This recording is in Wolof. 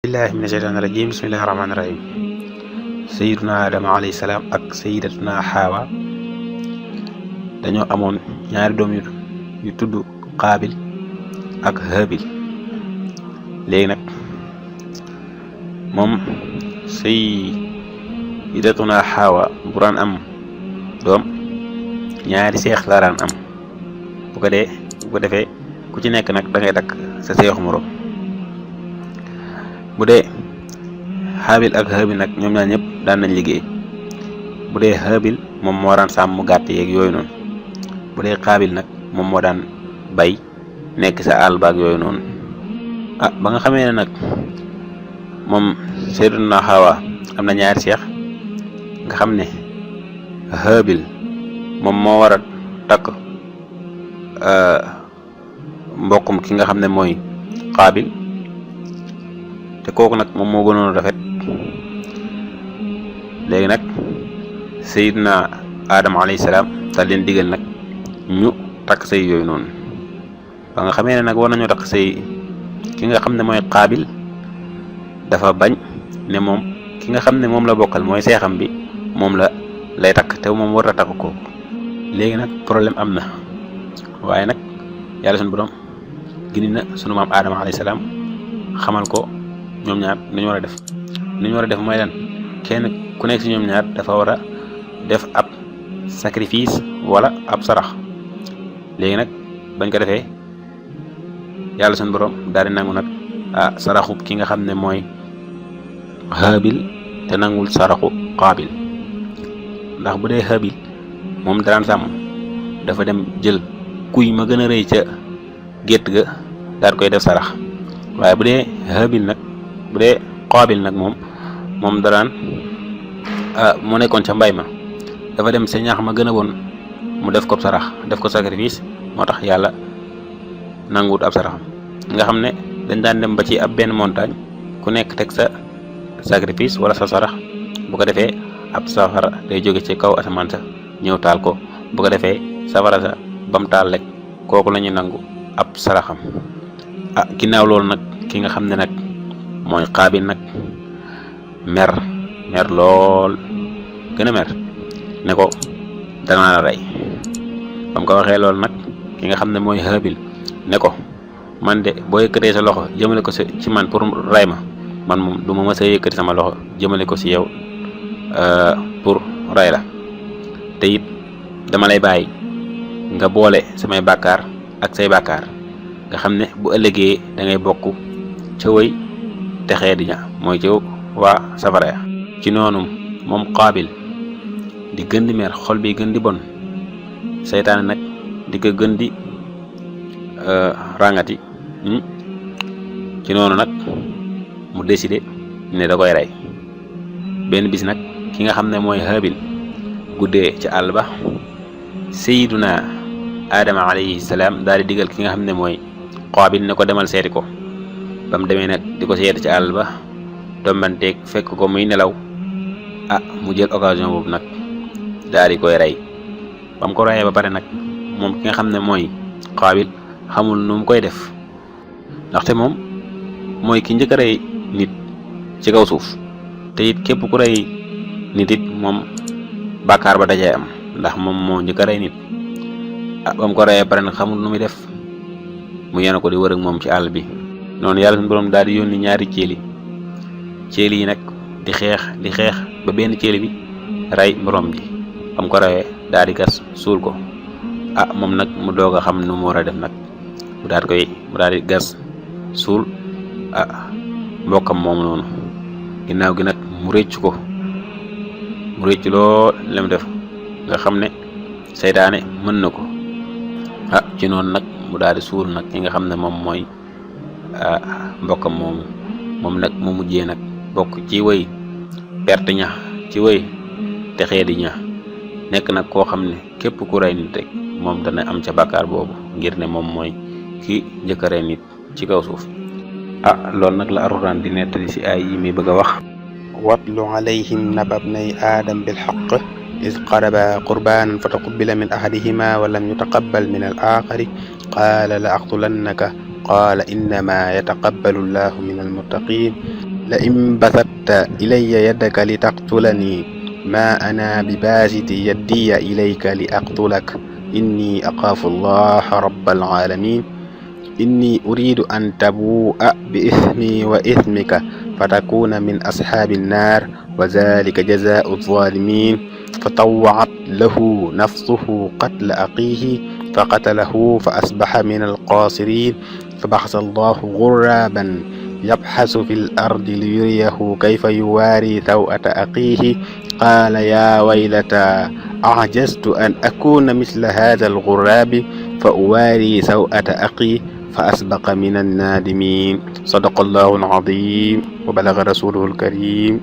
billahi mina sheytaani rajim bismillahi rahmaani rahim. Sayyiduna Adama alayhi salaam ak sayyidatuna Hawa dañoo amoon ñaari doom yu tudd Qaabil ak Haabil. léegi nag moom sayyidatuna Hawa bu daan am doom ñaari seex la daan am. bu ko defee ku ci nekk nag da ngay takk sa seexu moroom. bu dee Haabil ak Haabil nag ñoom ñaar ñëpp daan nañ liggéey. bu dee Haabil moom moo daan sàmm gàtt yeeg yooyu noonu. bu dee Qaabil nag moom moo daan bay nekk sa àll baag yooyu noonu. ba nga xamee ne nag moom Sayyidatuna Hawa am na ñaari seex nga xam ne Haabil moom moo war a takk mbokkum ki nga xam ne mooy Qaabil te kooku nag moom moo gënoon rafet. léegi nag Sayyidina Adama alayhi salaam daal leen digal nag ñu takk sëy yooyu noonu. ba nga xamee ne nag war nañoo takk sëy ki nga xam ne mooy Qaabil dafa bañ ne moom ki nga xam ne moom la bokkal mooy seexam bi moom la lay takk te moom war a takk kooku. léegi nag problème am na waaye nag yàlla sunu borom gindi na sunu maam Adama alayhi salaam xamal ko ñoom ñaar nañu war a def mooy lan kenn ku nekk ci ñoom ñaar dafa war a def ab sacrifice wala ab sarax. léegi nag bañ ko defee yàlla sunu borom daal di nangu nag saraxu ki nga xam ne mooy Haabil te nangul saraxu Qaabil. ndax bu dee Haabil moom daan sàmm dafa dem jël kuy ma gën a rëy ca gétt ga daal koy def sarax. waaye bu dee Qaabil nag moom daraan mu nekkoon ca mbay ma dafa dem sa ñax ma gën a woon mu def ko sarax def ko sacrifice moo tax yàlla nanguwut ab saraxam. nga xam ne dañ daan dem ba ci ab benn montagne ku nekk teg sa sacrifice wala sa sarax bu ko defee ab safara day jóge ci kaw asamaan sa ñëw taal ko bu ko defee safara sa bam taal rek kooku la ñu nangu ab saraxam. ginnaaw loolu nag ki nga xam ne nag mooy Qaabil nag mer lool gën a mer ne ko danaa la rey. ba mu ko waxee loolu nag ki nga xam ne mooy Haabil ne ko man de boo yëkkatee sa loxo jëmale ko ci man pour rey ma man moom du ma mës a yëkkati sama loxo jëmale ko ci yow pour rey la te it dama lay bàyyi nga boole samay bàkkaar ak say bàkkaar nga xam ne bu ëllëgee da ngay bokk ca wëy te xee di ña mooy ca waa safara ya. ci noonu moom Qaabil di gën di mer xol bi gën di bon seytaane nag di ko gën di ràngati. ci noonu nag mu décidé ne da koy rey. benn bis nag ki nga xam ne mooy Haabil guddee ci àll ba Sayyiduna Adama alayhi salaam daal di digal ki nga xam ne mooy Qaabil ne ko demal seeti ko. ba mu demee nag di ko seeti ci àll ba tombanteeg fekk ko muy nelaw mu jël occasion boobu nag daal di koy rey. ba mu ko reyee ba pare nag moom ki nga xam ne mooy Qaabil xamul nu mu koy def ndaxte moom mooy ki njëkk a rey nit ci kaw suuf te it képp ku rey nit it moom bàkkaar ba dajee am ndax moom moo njëkk a rey nit. ba mu ko reyee pare nag xamul nu muy def mu yenu ko di wër ak moom ci àll bi noonu yàlla suñu borom daal di yónni ñaari ceeli yi nag di xeex ba benn ceeli bi rey borom ji. ba mu ko reyee daal di gas suul ko moom nag mu doog a xam nu mu war a def nag mu daal di gas suul mbokkam moom noonu. ginnaaw gi nag mu rëcc lool la mu def nga xam ne seytaane mën na ko. ci noonu nag mu daal di suul nag ki nga xam ne moom mooy mbokkam moom nag mu mujjee nag bokk ci wëy perte ña ci wëy te xeedi ña nekk nag koo xam ne képp ku rey nit rek moom dana am ca bàkkaar boobu ngir ne moom mooy ki njëkk a rey nit ci kaw suuf. loolu nag la Alxuraan di nettali ci ay yi muy bëgg a wax. watlu alayhim naba bnay aadam bilxaq iz qaraba qurbaanan fa taqubila min ahadihima wa lam yutaqabbal min al axari qaala la aqtulannaka qaala innama yataqabbalu llahu min almuttaqin لئن بسطت إلي يدك لتقتلني ما أنا بباسط يدي إليك لأقتلك إني أخاف الله رب العالمين إني أريد أن تبوء بإثمي وإثمك فتكون من أصحاب النار وذلك جزاء الظالمين فطوعت له نفسه قتل أخيه فقتله فأصبح من الخاسرين فبعث الله غرابا يبحث في الأرض ليريه كيف يواري سوءة أخيه قال يا ويلتى أعجزت أن أكون مثل هذا الغراب فأواري سوءة أخي فأسبق من النادمين صدق الله العظيم وبلغ رسوله الكريم